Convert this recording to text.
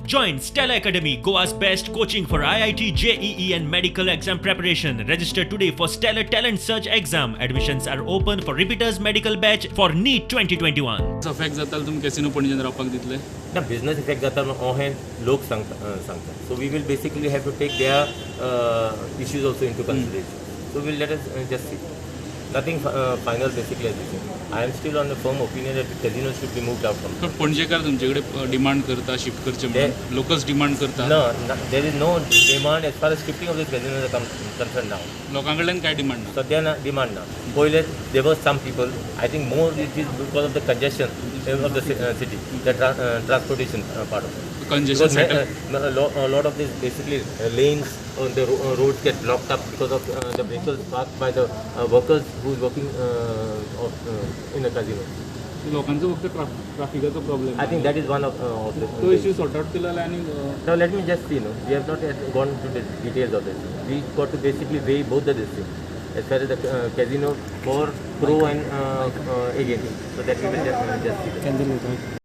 Join Stella Academy, Goa's best coaching for IIT, JEE and medical exam preparation. Register today for Stellar Talent Search exam. Admissions are open for repeaters medical batch for NEET 2021. Effect जाता तुमी casino पणजेन रावपाक दितले? ना, business effect जाता अहें लोक सांगता, so we will basically have to take their issues also into consideration. So will let us just see. Nothing final basically as this. I am still on the firm opinion that casino should be moved out from. पण पणजेकार तुमचे कडेन demand करता shift करचे म्हणून, locals demand करता? No, there is no demand as far as shifting of this casino is concerned now. लोकां कडल्यान काय डिमांड ना? सध्या ना, डिमांड ना. पयले there was some people. I think more it is because of the congestion of the city, the transportation part of it. Congestion Because settle a lot of these basically lanes on the roads get blocked up because of the vehicles parked by the workers who is working in the casino. लोकांचो फक्त ट्राफिकाचो problem. I think that is one of the. तो issue sort out केलो जाल्यार आनी Now let me just see. No, we have not yet gone to the details of this. We got to basically weigh both the this thing, as far as the casino for pro and against. So that we will just see. That.